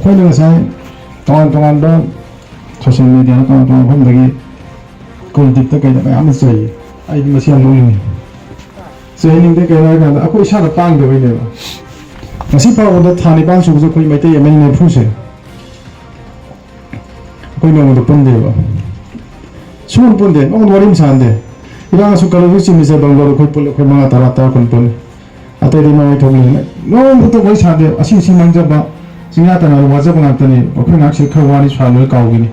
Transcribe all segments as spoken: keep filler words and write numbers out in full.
ꯑꯩꯈꯣꯏꯅ ꯉꯁꯥꯏ ꯇꯣꯉꯥꯟ ꯇꯣꯉꯥꯟꯕ ꯁꯣꯁꯤꯌꯦꯜ ꯃꯦꯗꯤꯌꯥꯗ ꯇꯣꯉꯥꯟ ꯇꯣꯉꯥꯟꯕ ꯃꯐꯝꯗꯒꯤ ꯀꯨꯜꯗꯤꯞꯇ ꯀꯩꯗ ꯃꯌꯥꯝ ꯑꯃ ꯆꯩ꯫ ꯑꯩꯗꯤ ꯃꯁꯤ ꯌꯥꯝ ꯅꯣꯛꯅꯤꯡꯉꯤ꯫ ꯆꯩꯍꯟꯅꯤꯡꯗꯦ꯫ ꯀꯩꯅꯣ ꯍꯥꯏꯔꯀꯥꯟꯗ ꯑꯩꯈꯣꯏ ꯏꯁꯥꯅ ꯄꯥꯡꯗꯕꯩꯅꯦꯕ꯫ ꯉꯁꯤ ꯐꯥꯎꯕꯗ ꯊꯥ ꯅꯤꯄꯥꯟ ꯁꯨꯕꯁꯦ ꯑꯩꯈꯣꯏ ꯃꯩꯇꯩ ꯑꯃꯅꯤ ꯅꯤꯐꯨꯁꯦ ꯑꯩꯈꯣꯏ ꯅꯣꯡꯃꯗ ꯄꯨꯟꯗꯦꯕ꯫ ꯁꯨꯡꯄꯨꯟ ꯄꯨꯟꯗꯦ꯫ ꯅꯣꯡꯃꯗ ꯋꯥꯔꯤ ꯑꯃ ꯁꯥꯟꯅꯗꯦ꯫ ꯏꯔꯥꯡꯁꯨ ꯀꯂꯧꯁꯨ ꯆꯤꯡꯃꯤꯁꯦ ꯕꯪꯒꯣꯜ ꯑꯩꯈꯣꯏ ꯄꯨꯜꯂꯦ꯫ ꯑꯩꯈꯣꯏ ꯃꯉꯥ, ꯇꯔꯥ, ꯇꯔꯥ, ꯀꯨꯟ ꯄꯨꯜꯂꯦ꯫ ꯑꯇꯩꯗꯤ ꯃꯃꯥꯏ ꯊꯣꯛꯂꯦꯅ ꯅꯣꯡꯃꯇ ꯋꯥꯔꯤ ꯁꯥꯗꯦ꯫ ꯑꯁꯤ ꯑꯁꯤ ꯃꯥꯡꯖꯕ, ꯆꯤꯡꯌꯥ ꯇꯅꯥ ꯋꯥꯖꯕ ꯉꯥꯛꯇꯅꯤ꯫ ꯑꯩꯈꯣꯏ ꯉꯥꯏꯍꯥꯛꯁꯤ ꯈꯔ ꯋꯥꯅꯤ ꯁꯥꯔ ꯂꯣꯏ ꯀꯥꯎꯈꯤꯅꯤ꯫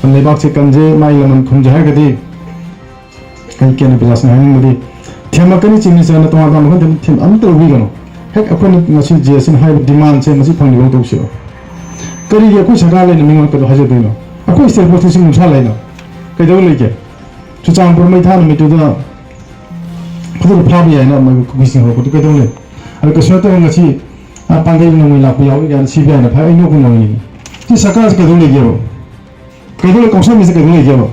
ꯂꯩꯕꯥꯛꯁꯦ ꯀꯟꯖꯦ, ꯃꯥꯒꯤ ꯂꯃꯟ ꯈꯨꯝꯖꯦ ꯍꯥꯏꯔꯒꯗꯤ ꯀꯩ ꯀꯦꯟꯗ꯭ꯔ ꯄ꯭ꯔꯖꯥꯁꯤꯡꯅ ꯍꯥꯏꯅꯤꯡꯕꯗꯤ ꯊꯦꯝꯃꯛꯀꯅꯤ꯫ ꯆꯤꯡꯃꯤꯁꯦ ꯑꯩꯅ ꯇꯣꯉꯥꯟ ꯇꯣꯉꯥꯟꯕ ꯃꯐꯝꯗ ꯊꯦꯝ ꯑꯃꯠꯇ ꯂꯧꯕꯤꯒꯅꯨ꯫ ꯍꯦꯛ ꯑꯩꯈꯣꯏꯅ ꯉꯁꯤ ꯖꯦ ꯑꯦꯁ ꯁꯤꯅ ꯍꯥꯏꯔꯤꯕ ꯗꯤꯃꯥꯟꯁꯦ ꯃꯁꯤ ꯐꯪꯅꯤꯕ ꯇꯧꯁꯤꯔꯣ? ꯀꯔꯤꯒꯤ ꯑꯩꯈꯣꯏ ꯁꯔꯀꯥꯔ ꯂꯩꯅ ꯃꯤꯉꯣꯟꯗ ꯀꯩꯗꯧ ꯍꯥꯏꯖꯗꯣꯏꯅꯣ? ꯑꯩꯈꯣꯏ ꯁ꯭ꯇꯦꯠ ꯄꯣꯂꯤꯇꯤꯛꯁꯁꯤ ꯅꯨꯡꯁꯥ ꯂꯩꯅ ꯀꯩꯗꯧ ꯂꯩꯒꯦ? ꯆꯨꯔꯆꯥꯟꯄꯨꯔ ꯃꯩ ꯊꯥ ꯅꯨꯃꯤꯠꯇꯨꯗ ꯈꯨꯗꯛꯇ ꯐꯥꯕ ꯌꯥꯏꯅ ꯃꯣꯏ ꯀꯨꯀꯤꯁꯤꯡ ꯍꯧꯔꯛꯄꯗꯨ ꯀꯩꯗꯧ ꯂꯩ? ꯑꯗꯨ ꯀꯩꯁꯨ ꯅꯠꯇꯕ ꯉꯁꯤ, ꯑ, ꯄꯥꯡꯒꯩ ꯅꯣꯡꯃꯩ ꯂꯥꯛꯄ ꯌꯥꯎꯏ ꯀꯥꯏꯅ ꯁꯤ ꯕꯤ ꯑꯥꯏꯅ ꯐꯥꯏ꯫ ꯑꯩ ꯅꯣꯛꯄ ꯅꯣꯛꯅꯤꯡꯉꯤ꯫ ꯁꯤ ꯁꯔꯀꯥꯔꯁꯤ ꯀꯩꯗꯧ ꯂꯩꯒꯦꯕ? ꯀꯩꯗꯧ ꯂꯩ? ꯀꯥꯎꯟꯁꯤꯜ ꯃꯤꯁꯦ ꯀꯩꯗꯧ ꯂꯩꯒꯦꯕ?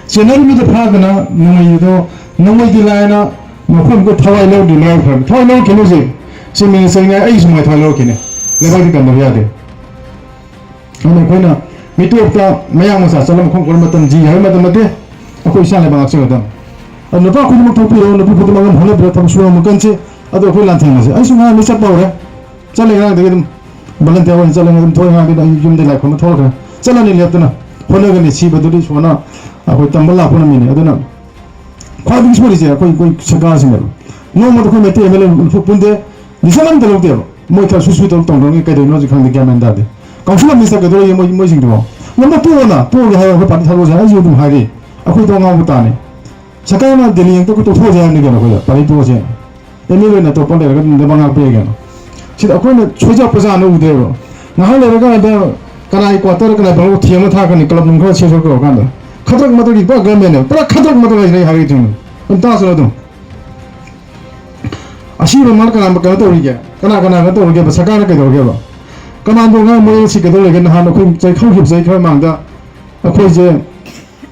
ꯆꯦꯟꯅꯔꯤꯕꯗ ꯐꯥꯗꯅ ꯅꯣꯡꯃꯩꯗꯣ, ꯅꯣꯡꯃꯩꯗꯤ ꯂꯥꯏꯅ ꯃꯐꯝꯗꯨ ꯊꯋꯥꯏ ꯂꯧꯗ꯭ꯔꯤ ꯂꯥꯏꯔ ꯐꯔꯕ꯫ ꯊꯋꯥꯏ ꯂꯧꯔꯛꯈꯤꯅꯤ ꯍꯧꯖꯤꯛ꯫ ꯁꯤ ꯃꯤꯅꯤꯁꯇꯔꯉꯥꯏ ꯑꯩꯒꯤ ꯁꯨꯃꯥꯏꯅ ꯊꯋꯥꯏ ꯂꯧꯔꯛꯈꯤꯅꯤ꯫ ꯂꯩꯕꯥꯛꯇꯤ ꯀꯟꯗꯕ ꯌꯥꯗꯦ꯫ ꯑꯗꯨꯅ ꯑꯩꯈꯣꯏꯅ ꯃꯤꯇꯣꯞꯇ ꯃꯌꯥꯡ ꯃꯆꯥ ꯆꯠꯂꯝ ꯃꯈꯣꯡ ꯀꯣꯟꯕ ꯃꯇꯝ ꯖꯤ ꯍꯥꯏꯕ ꯃꯇꯝ ꯅꯠꯇꯦ꯫ ꯑꯩꯈꯣꯏ ꯏꯁꯥ ꯂꯩꯕꯥꯛ ꯉꯥꯛꯆꯒꯗꯕꯅꯤ꯫ ꯑꯗꯨ ꯅꯨꯄꯥ ꯈꯨꯗꯤꯡꯃꯛ ꯊꯣꯛꯄꯤꯔꯣ, ꯅꯨꯄꯤ ꯈꯨꯗꯤꯡꯃꯛ ꯑꯉꯝ ꯍꯣꯠꯅꯕꯤꯔꯣ, ꯊꯕꯛ ꯁꯨꯕ ꯉꯝꯕ ꯀꯟꯁꯤ꯫ ꯑꯗꯣ ꯑꯩꯈꯣꯏ ꯂꯥꯟꯊꯦꯡꯅꯁꯤ꯫ ꯑꯩꯁꯨ ꯉꯔꯥꯡꯗꯤ ꯆꯠꯄ ꯍꯧꯔꯦ꯫ ꯆꯠꯂꯦ, ꯉꯔꯥꯡꯗꯒꯤ ꯑꯗꯨꯝ ꯚꯣꯂꯟꯇꯤꯌꯔ ꯑꯣꯏꯅ ꯆꯠꯂꯦ꯫ ꯑꯗꯨꯝ ꯊꯣꯛꯑꯦ꯫ ꯉꯔꯥꯡꯗꯤ ꯑꯩ ꯌꯨꯝꯗ ꯂꯥꯏ ꯈꯨꯔꯨꯝꯕ ꯊꯣꯛꯂꯛꯈ꯭ꯔꯦ꯫ ꯆꯠꯂꯅꯤ ꯂꯦꯞꯇꯅ꯫ ꯍꯣꯠꯅꯒꯅꯤ꯫ ꯁꯤꯕꯗꯨꯗꯤ ꯏꯁꯣꯔꯅ ꯑꯩꯈꯣꯏ ꯇꯝꯕ ꯂꯥꯛꯄ ꯅꯨꯃꯤꯠꯅꯤ꯫ ꯑꯗꯨꯅ ꯈ꯭ꯋꯥꯏꯗꯒꯤ ꯁꯣꯏꯔꯤꯁꯦ ꯑꯩꯈꯣꯏ, ꯑꯩꯈꯣꯏ ꯁꯔꯀꯥꯔꯁꯤꯅꯦꯕ꯫ ꯅꯣꯡꯃꯗ ꯑꯩꯈꯣꯏ ꯃꯩꯇꯩ ꯑꯦꯝ ꯑꯦꯜ ꯑꯦ ꯂꯨꯞꯊꯣꯛ ꯄꯨꯟꯗꯦ꯫ ꯗꯤꯁꯤꯖꯟ ꯑꯝꯇ ꯂꯧꯗꯦꯕ꯫ ꯃꯣꯏ ꯈꯔ ꯁꯨ ꯁꯨ ꯇꯧ ꯇꯧꯅꯉꯩ ꯀꯩꯗꯧꯔꯤꯅꯣ ꯍꯧꯖꯤꯛ ꯈꯪꯗꯦ, ꯒ꯭ꯌꯥꯟ ꯃꯦꯟ ꯇꯥꯗꯦ꯫ ꯀꯥꯎꯟꯁꯤꯜ ꯑꯣꯐ ꯃꯤꯅꯤꯁꯇꯔ ꯀꯩꯗꯧꯔꯒꯦ ꯃꯣꯏ, ꯃꯣꯏꯁꯤꯡꯗꯨꯕꯣ? ꯉꯝꯕ ꯇꯣꯛꯑꯣꯅ, ꯇꯣꯛꯑꯒꯦ ꯍꯥꯏꯔꯒ ꯑꯩꯈꯣꯏ ꯄꯥꯔꯇꯤ ꯊꯥꯗꯣꯛꯑꯁꯦ ꯍꯥꯏ꯫ ꯑꯩꯁꯨ ꯑꯗꯨꯝ ꯍꯥꯏꯔꯤ꯫ ꯑꯩꯈꯣꯏ ꯊꯣꯡ ꯉꯥꯎꯕ ꯇꯥꯅꯤ꯫ ꯁꯔꯀꯥꯔꯅ ꯗꯦꯜꯂꯤ ꯌꯦꯡꯇ ꯑꯩꯈꯣꯏ ꯇꯣꯛꯊꯣꯛꯑꯁꯦ ꯍꯥꯏꯕꯅꯤ ꯀꯩꯅꯣ, ꯑꯩꯈꯣꯏꯗ ꯄꯥꯔꯇꯤ ꯇꯣꯛꯑꯁꯦ꯫ ꯑꯦꯝ ꯑꯦꯜ ꯑꯦ ꯑꯣꯏꯅ ꯑꯇꯣꯞꯄ ꯂꯩꯔꯒ ꯑꯗꯨꯝ ꯂꯩꯕꯥꯛ ꯉꯥꯛꯄ ꯌꯥꯏ ꯀꯩꯅꯣ꯫ ꯁꯤꯗ ꯑꯩꯈꯣꯏꯅ ꯁꯣꯏꯖ ꯄ꯭ꯔꯖꯥꯅ ꯎꯗꯦꯕ꯫ ꯉꯥꯏꯍꯥꯛ ꯂꯩꯔꯒ ꯑꯗ ꯀꯅꯥꯒꯤ ꯀ꯭ꯋꯥꯇꯔ, ꯀꯅꯥ ꯕꯪꯒꯂꯣ ꯊꯦꯝꯃ ꯊꯥꯛꯀꯅꯤ, ꯀ꯭ꯂꯕ ꯅꯨꯡ ꯈꯔ ꯁꯦꯝ ꯁꯣꯛ ꯇꯧꯔꯀꯥꯟꯗ꯫ ꯈꯗ꯭ꯔꯛ ꯃꯗ꯭ꯔꯛꯀꯤ ꯄꯨꯔꯥ ꯒꯃꯦꯟꯅꯦꯕ, ꯄꯨꯔꯥ ꯈꯗ꯭ꯔꯛ ꯃꯗ꯭ꯔꯛ ꯍꯥꯏꯁꯤꯅ ꯑꯩ ꯍꯥꯏꯔꯛꯏꯗꯨꯅꯤ꯫ ꯑꯗꯨꯝ ꯇꯥꯁꯅꯨ ꯑꯗꯨꯝ꯫ ꯑꯁꯤꯕ ꯃꯥꯅ ꯀꯅꯥ ꯀꯩꯅꯣ ꯇꯧꯔꯤꯒꯦ? ꯀꯅꯥ ꯀꯅꯥ ꯀꯩꯅꯣ ꯇꯧꯔꯤꯒꯦꯕ? ꯁꯔꯀꯥꯔꯅ ꯀꯩꯗꯧꯔꯒꯦꯕ? ꯀꯃꯥꯟꯗꯣ ꯉꯥꯡ ꯃꯣꯏ ꯁꯤ ꯀꯩꯗꯧ ꯂꯩꯒꯦ? ꯅꯍꯥꯟ ꯑꯩꯈꯣꯏ ꯆꯍꯤ, ꯍꯧꯈꯤꯕ ꯆꯍꯤ ꯈꯔ ꯃꯥꯡꯗ ꯑꯩꯈꯣꯏꯁꯦ,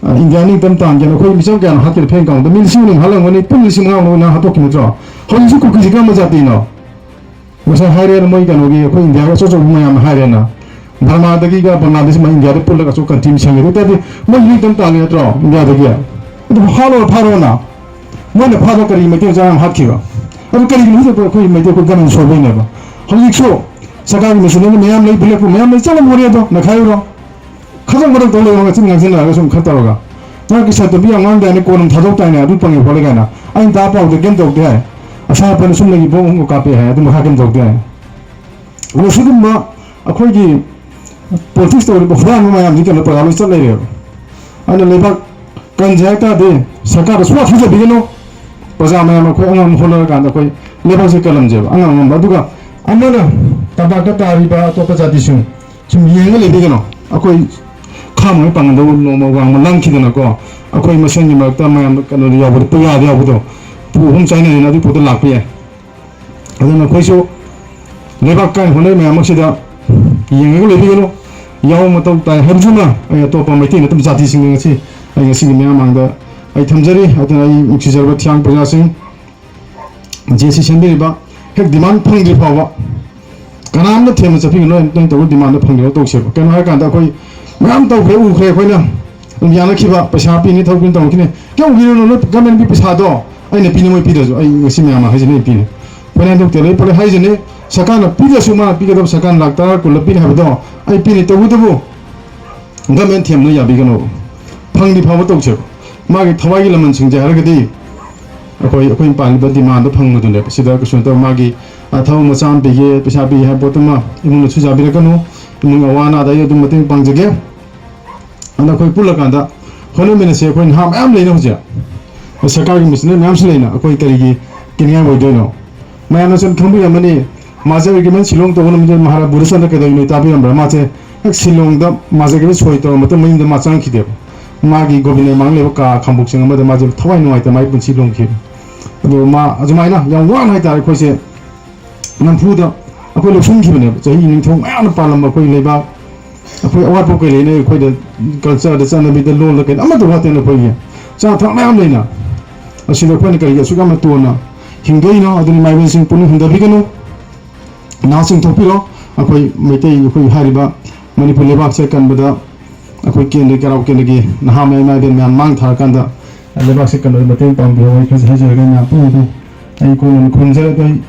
ꯑ, ꯏꯟꯗꯤꯌꯥ ꯅꯤꯡꯇꯝ ꯇꯥꯟꯒꯦꯅ ꯑꯩꯈꯣꯏ ꯃꯤꯆꯝ ꯀꯌꯥꯅꯣ ꯍꯥꯠꯈꯤꯗ ꯐꯦꯟ ꯀꯥꯎꯟꯗ ꯃꯤ ꯂꯤꯁꯤꯡ ꯑꯃ ꯍꯥꯠꯂꯝꯒꯅꯤ, ꯄꯨꯡ ꯂꯤꯁꯤꯡ ꯃꯉꯥꯃꯨꯛ ꯅꯍꯥꯟ ꯍꯥꯠꯇꯣꯛꯈꯤ ꯅꯠꯇ꯭ꯔꯣ? ꯍꯧꯖꯤꯛꯁꯨ ꯀꯨꯀꯤꯁꯤ ꯀꯔꯝꯕ ꯖꯥꯇꯤꯅꯣ? ꯉꯁꯥꯏ ꯍꯥꯏꯔꯦꯅ ꯃꯣꯏ ꯀꯩꯅꯣꯒꯤ ꯑꯩꯈꯣꯏ ꯏꯟꯗꯤꯌꯥꯒꯤ ꯑꯆꯧ ꯑꯆꯧꯕ ꯃꯌꯥꯝꯅ ꯍꯥꯏꯔꯦꯅ, ꯕꯔꯃꯥꯗꯒꯤꯒ ꯕꯪꯒ꯭ꯂꯥꯗꯦꯁ ꯃꯥ ꯏꯟꯗꯤꯌꯥꯗ ꯄꯨꯜꯂꯒ ꯑꯆꯧ ꯀꯟꯇ꯭ꯔꯤ ꯑꯃ ꯁꯦꯝꯒꯦ꯫ ꯑꯗꯨ ꯑꯣꯏꯇꯥꯔꯗꯤ ꯃꯣꯏ ꯏꯟꯀꯝ ꯇꯥꯜꯂꯤ ꯅꯠꯇ꯭ꯔꯣ ꯏꯟꯗꯤꯌꯥꯗꯒꯤ? ꯑꯗꯨ ꯍꯥꯠꯂꯣ, ꯐꯥꯔꯣꯅ꯫ ꯃꯣꯏꯅ ꯐꯥꯕ ꯀꯔꯤ ꯃꯩꯇꯩ ꯃꯆꯥ ꯌꯥꯝ ꯍꯥꯠꯈꯤꯕ? ꯑꯗꯨ ꯀꯔꯤꯒꯤꯅꯣ ꯍꯧꯖꯤꯛ ꯑꯩꯈꯣꯏ ꯃꯩꯇꯩ ꯑꯩꯈꯣꯏ ꯒꯃꯦꯟ ꯁꯣꯏꯕꯩꯅꯦꯕ? ꯍꯧꯖꯤꯛꯁꯨ ꯁꯔꯀꯥꯔꯒꯤ ꯃꯦꯆꯤꯟꯅꯔꯤ ꯃꯌꯥꯝ ꯂꯩ, ꯕꯨꯂꯦꯠ ꯄ꯭ꯔꯨꯐ ꯃꯌꯥꯝ ꯂꯩ, ꯆꯠꯂꯝꯃꯣꯔꯦ ꯑꯗꯣ ꯅꯩꯈꯥꯏꯔꯨꯔꯣ꯫ ꯈꯖꯛ ꯃꯊꯛ ꯇꯧ ꯂꯩꯕ ꯃꯆꯤꯟ ꯉꯥꯡꯁꯤꯟꯅꯔꯒ ꯁꯨꯝ ꯈꯔ ꯇꯧꯔꯒ, ꯅꯪ ꯀꯤꯁꯟꯇꯣꯝꯕꯤ ꯌꯥꯝ ꯉꯥꯡꯗꯥꯏꯅꯦ, ꯀꯣꯟ ꯑꯃ ꯊꯥꯗꯣꯛꯇꯥꯏꯅꯦ, ꯑꯗꯨ ꯄꯪꯉꯦ ꯈꯣꯠꯂꯦ ꯀꯥꯏꯅ꯫ ꯑꯩꯅ ꯇꯥ ꯄꯥꯎꯗ ꯀꯩꯝ ꯇꯧꯗꯦ ꯍꯥꯏ꯫ ꯑꯁꯥ ꯄꯟ ꯁꯨꯝ ꯂꯩꯈꯤꯕ ꯑꯍꯨꯝꯒ ꯀꯥꯞꯄꯦ ꯍꯥꯏ, ꯑꯗꯨ ꯃꯈꯥ ꯀꯩꯝ ꯇꯧꯗꯦ ꯍꯥꯏ꯫ ꯑꯗꯣ ꯁꯤꯒꯨꯝꯕ ꯑꯩꯈꯣꯏꯒꯤ ꯄꯣꯂꯤꯇꯤꯛꯁ ꯇꯧꯔꯤꯕ ꯍꯨꯔꯥꯟꯕ ꯃꯌꯥꯝꯁꯤ ꯀꯩꯅꯣ ꯄ꯭ꯔꯖꯥ ꯂꯣꯏ ꯆꯠ ꯂꯩꯔꯦꯕ꯫ ꯑꯗꯨꯅ ꯂꯩꯕꯥꯛ ꯀꯟꯁꯦ ꯍꯥꯏ ꯇꯥꯔꯗꯤ ꯁꯔꯀꯥꯔꯗ ꯁꯨꯡꯊꯥ ꯊꯥꯖꯕꯤꯒꯅꯨ꯫ ꯄ꯭ꯔꯖꯥ ꯃꯌꯥꯝ ꯑꯩꯈꯣꯏ ꯑꯉꯝ ꯍꯣꯠꯅꯔꯀꯥꯟꯗ ꯑꯩꯈꯣꯏ ꯂꯩꯕꯥꯛꯁꯦ ꯀꯜꯂꯝꯁꯦꯕ, ꯑꯉꯝ ꯑꯉꯝꯕ꯫ ꯑꯗꯨꯒ ꯑꯃꯅ ꯇꯝꯄꯥꯛꯇ ꯇꯥꯔꯤꯕ ꯑꯇꯣꯞꯄ ꯖꯥꯇꯤꯁꯤꯡ ꯁꯨꯝ ꯌꯦꯡꯉ ꯂꯩꯕꯤꯒꯅꯣ꯫ ꯑꯩꯈꯣꯏ ꯈꯥꯝꯃꯒ ꯄꯥꯡꯒꯟꯗꯧ ꯅꯣꯡꯃ ꯋꯥꯡꯃ ꯂꯪꯈꯤꯗꯅꯀꯣ, ꯑꯩꯈꯣꯏ ꯃꯁꯦꯟꯒꯤ ꯃꯔꯛꯇ ꯃꯌꯥꯝ ꯀꯩꯅꯣꯗ ꯌꯥꯎꯕꯗ, ꯄꯨꯌꯥꯗ ꯌꯥꯎꯕꯗꯣ, ꯄꯨ ꯑꯍꯨꯝ ꯆꯥꯏꯅꯔꯦꯅ ꯑꯗꯨ ꯄꯣꯠꯇꯣ ꯂꯥꯛꯄ ꯌꯥꯏ꯫ ꯑꯗꯨꯅ ꯑꯩꯈꯣꯏꯁꯨ ꯂꯩꯕꯥꯛ ꯀꯥꯏ ꯍꯣꯠꯅꯔꯤ ꯃꯌꯥꯝ ꯑꯁꯤꯗ ꯌꯦꯡꯉꯒ ꯂꯩꯕꯤꯒꯅꯨ꯫ ꯌꯥꯎꯕ ꯃꯊꯧ ꯇꯥꯏ ꯍꯥꯏꯕꯁꯤꯃ ꯑꯩ ꯑꯇꯣꯞꯄ ꯃꯩꯇꯩ ꯅꯠꯇꯕ ꯖꯥꯇꯤꯁꯤꯡ ꯉꯁꯤ ꯑꯩ ꯉꯁꯤꯒꯤ ꯃꯌꯥꯝ ꯃꯥꯡꯗ ꯑꯩ ꯊꯝꯖꯔꯤ꯫ ꯑꯗꯨꯅ ꯑꯩ ꯅꯨꯡꯁꯤꯖꯔꯕ ꯊꯤꯌꯥꯡ ꯄ꯭ꯔꯖꯥꯁꯤꯡ, ꯖꯦ ꯁꯤ ꯁꯦꯝꯕꯤꯔꯤꯕ ꯍꯦꯛ ꯗꯤꯃꯥꯟ ꯐꯪꯗ꯭ꯔꯤ ꯐꯥꯎꯕ ꯀꯅꯥꯝꯇ ꯊꯦꯝꯅ ꯆꯠꯄꯤꯒꯅꯨ꯫ ꯅꯣꯏ ꯇꯧꯕ ꯗꯤꯃꯥꯟꯗꯣ ꯐꯪꯗ꯭ꯔꯤꯐꯥꯎ ꯇꯧꯁꯦꯕ꯫ ꯀꯩꯅꯣ ꯍꯥꯏꯔꯀꯥꯟꯗ ꯑꯩꯈꯣꯏ ꯃꯌꯥꯝ ꯇꯧꯈ꯭ꯔꯦ, ꯎꯈ꯭ꯔꯦ, ꯑꯩꯈꯣꯏꯅ ꯑꯗꯨꯝ ꯌꯥꯅꯈꯤꯕ, ꯄꯩꯁꯥ ꯄꯤꯅꯤ, ꯊꯕꯛ ꯄꯤꯅꯤ, ꯇꯧꯔꯛꯈꯤꯅꯤ꯫ ꯀꯩꯝ ꯎꯕꯤꯔꯨꯅꯨ, ꯅꯣꯏ ꯒꯃꯦꯟꯒꯤ ꯄꯩꯁꯥꯗꯣ ꯑꯩꯅ ꯄꯤꯅꯤ, ꯃꯣꯏ ꯄꯤꯗ꯭ꯔꯁꯨ꯫ ꯑꯩ ꯉꯁꯤ ꯃꯌꯥꯝ ꯍꯥꯏꯖꯅꯤ, ꯑꯩ ꯄꯤꯅꯤ꯫ ꯑꯩꯈꯣꯏꯅ ꯍꯟꯗꯛꯇꯤ ꯂꯣꯏ ꯄꯨꯔꯦ ꯍꯥꯏꯖꯅꯤ꯫ ꯁꯔꯀꯥꯔꯅ ꯄꯤꯗ꯭ꯔꯁꯨ, ꯃꯥꯅ ꯄꯤꯒꯗꯕ ꯁꯔꯀꯥꯔꯅ ꯂꯥꯛ ꯇꯔꯥ ꯀꯨꯟꯂ ꯄꯤꯅꯤ ꯍꯥꯏꯕꯗꯣ ꯑꯩ ꯄꯤꯅꯤ꯫ ꯇꯧꯕꯇꯕꯨ ꯒꯃꯦꯟ ꯊꯦꯝꯅ ꯌꯥꯕꯤꯒꯅꯣ꯫ ꯐꯪꯗꯤ ꯐꯥꯎꯕ ꯇꯧꯁꯦꯕ꯫ ꯃꯥꯒꯤ ꯊꯋꯥꯏꯒꯤ ꯂꯃꯟꯁꯤꯡꯁꯦ ꯍꯥꯏꯔꯒꯗꯤ ꯑꯩꯈꯣꯏ, ꯑꯩꯈꯣꯏꯅ ꯄꯥꯜꯂꯤꯕ ꯗꯤꯃꯥꯟꯗꯣ ꯐꯪꯕꯗꯨꯅꯦꯕ꯫ ꯁꯤꯗ ꯀꯩꯁꯨ ꯅꯠꯇꯕ ꯃꯥꯒꯤ, ꯑ, ꯊꯕꯛ ꯃꯆꯥ ꯑꯃ ꯄꯤꯒꯦ, ꯄꯩꯁꯥ ꯄꯤꯒꯦ ꯍꯥꯏꯕ ꯄꯣꯠꯇꯨꯃ ꯏꯃꯨꯡꯗ ꯁꯨꯖꯥꯕꯤꯔꯛꯀꯅꯨ꯫ ꯏꯃꯨꯡ ꯑꯋꯥ ꯑꯅꯥꯗ ꯑꯩ ꯑꯗꯨꯝ ꯃꯇꯦꯡ ꯄꯥꯡꯖꯒꯦ꯫ ꯑꯗ ꯑꯩꯈꯣꯏ ꯄꯨꯜꯂꯀꯥꯟꯗ ꯍꯣꯠꯅꯃꯤꯟꯅꯁꯦ꯫ ꯑꯩꯈꯣꯏ ꯅꯍꯥ ꯃꯌꯥꯝ ꯂꯩꯅ ꯍꯧꯖꯤꯛ, ꯁꯔꯀꯥꯔꯒꯤ ꯃꯦꯆꯤꯟꯅꯔꯤ ꯃꯌꯥꯝꯁꯨ ꯂꯩꯅ꯫ ꯑꯩꯈꯣꯏ ꯀꯔꯤꯒꯤ ꯀꯤꯅꯤꯡꯉꯥꯏ ꯑꯣꯏꯗꯣꯏꯅꯣ? ꯃꯌꯥꯝꯅꯁꯨ ꯑꯗꯨꯝ ꯈꯪꯕꯤꯔꯝꯃꯅꯤ, ꯃꯥꯁꯦ ꯑꯦꯒ꯭ꯔꯤꯃꯦꯟ ꯁꯤꯂꯣꯡ ꯇꯧꯕ ꯅꯨꯃꯤꯠꯇ ꯃꯍꯥꯔꯥꯖ ꯕꯨꯙꯆꯟꯗ꯭ꯔ ꯀꯩꯗꯧꯔꯤꯅꯣ ꯇꯥꯕꯤꯔꯝꯕ꯭ꯔꯥ? ꯃꯥꯁꯦ ꯍꯦꯛ ꯁꯤꯂꯣꯡꯗ ꯃꯥꯁꯦ ꯑꯦꯒ꯭ꯔꯤꯃꯦꯟ ꯁꯣꯏ ꯇꯧꯔ ꯃꯇꯨꯡ ꯃꯌꯨꯝꯗ ꯃꯥ ꯆꯪꯈꯤꯗꯦꯕ꯫ ꯃꯥꯒꯤ ꯒꯣꯕꯤꯟꯗ ꯃꯥꯡ ꯂꯩꯕ ꯀꯥ ꯈꯥꯡꯕꯣꯛ ꯆꯪ ꯑꯃꯗ ꯃꯥꯁꯦ ꯊꯋꯥꯏ ꯅꯨꯡꯉꯥꯏꯇ ꯃꯥꯒꯤ ꯄꯨꯟꯁꯤ ꯂꯣꯝꯈꯤꯕ꯫ ꯑꯗꯣ ꯃꯥ ꯑꯗꯨꯃꯥꯏꯅ ꯌꯥꯝ ꯋꯥꯅ ꯍꯥꯏꯇꯥꯔꯦ ꯑꯩꯈꯣꯏꯁꯦ ꯅꯝꯐꯨꯗ ꯑꯩꯈꯣꯏ ꯂꯧꯁꯤꯟꯈꯤꯕꯅꯦꯕ꯫ ꯆꯍꯤ ꯅꯤꯡꯊꯧ ꯃꯌꯥꯝꯅ ꯄꯥꯜꯂꯝꯕ ꯑꯩꯈꯣꯏ ꯂꯩꯕꯥꯛ, ꯑꯩꯈꯣꯏ ꯑꯋꯥꯠꯄ ꯀꯩ ꯂꯩꯅ ꯑꯩꯈꯣꯏꯗ ꯀꯜꯆꯔꯗ, ꯆꯠꯅꯕꯤꯗ, ꯂꯣꯜꯗ ꯀꯩꯅꯣ ꯑꯃꯠꯇ ꯋꯥꯠꯇꯦꯅ ꯑꯩꯈꯣꯏꯒꯤ ꯆꯥ ꯊꯛ ꯃꯌꯥꯝ ꯂꯩꯅ꯫ ꯑꯁꯤꯗ ꯑꯩꯈꯣꯏꯅ ꯀꯔꯤꯒꯤ ꯑꯁꯨꯛ ꯌꯥꯝꯅ ꯇꯣꯟꯅ ꯍꯤꯡꯗꯣꯏꯅꯣ? ꯑꯗꯨꯅ ꯏꯃꯥ ꯏꯕꯦꯟꯁꯤꯡ ꯄꯨꯛꯅꯤꯡ ꯍꯟꯊꯕꯤꯒꯅꯨ꯫ ꯅꯍꯥꯁꯤꯡ ꯊꯣꯛꯄꯤꯔꯣ꯫ ꯑꯩꯈꯣꯏ ꯃꯩꯇꯩ, ꯑꯩꯈꯣꯏ ꯍꯥꯏꯔꯤꯕ ꯃꯅꯤꯄꯨꯔ ꯂꯩꯕꯥꯛꯁꯦ ꯀꯟꯕꯗ ꯑꯩꯈꯣꯏ ꯀꯦꯟꯗ꯭ꯔ ꯀꯩꯔꯥꯎ ꯀꯦꯟꯗ꯭ꯔꯒꯤ ꯅꯍꯥ ꯃꯌꯥꯝ ꯏꯃꯥ ꯏꯕꯦꯟ ꯃꯌꯥꯝ ꯃꯥꯡ ꯊꯥꯔꯀꯥꯟꯗ ꯂꯩꯕꯥꯛꯁꯦ ꯀꯟꯕꯗ ꯃꯇꯦꯡ ꯄꯥꯡꯕꯤꯌꯣ꯫ ꯑꯩ ꯈꯔꯁꯦ ꯍꯥꯏꯖꯔꯒ ꯃꯌꯥꯝ ꯄꯨꯝꯅꯃꯛꯄꯨ ꯑꯩ ꯀꯣꯟꯅ ꯈꯨꯔꯨꯝꯖꯔꯒ ꯑꯩ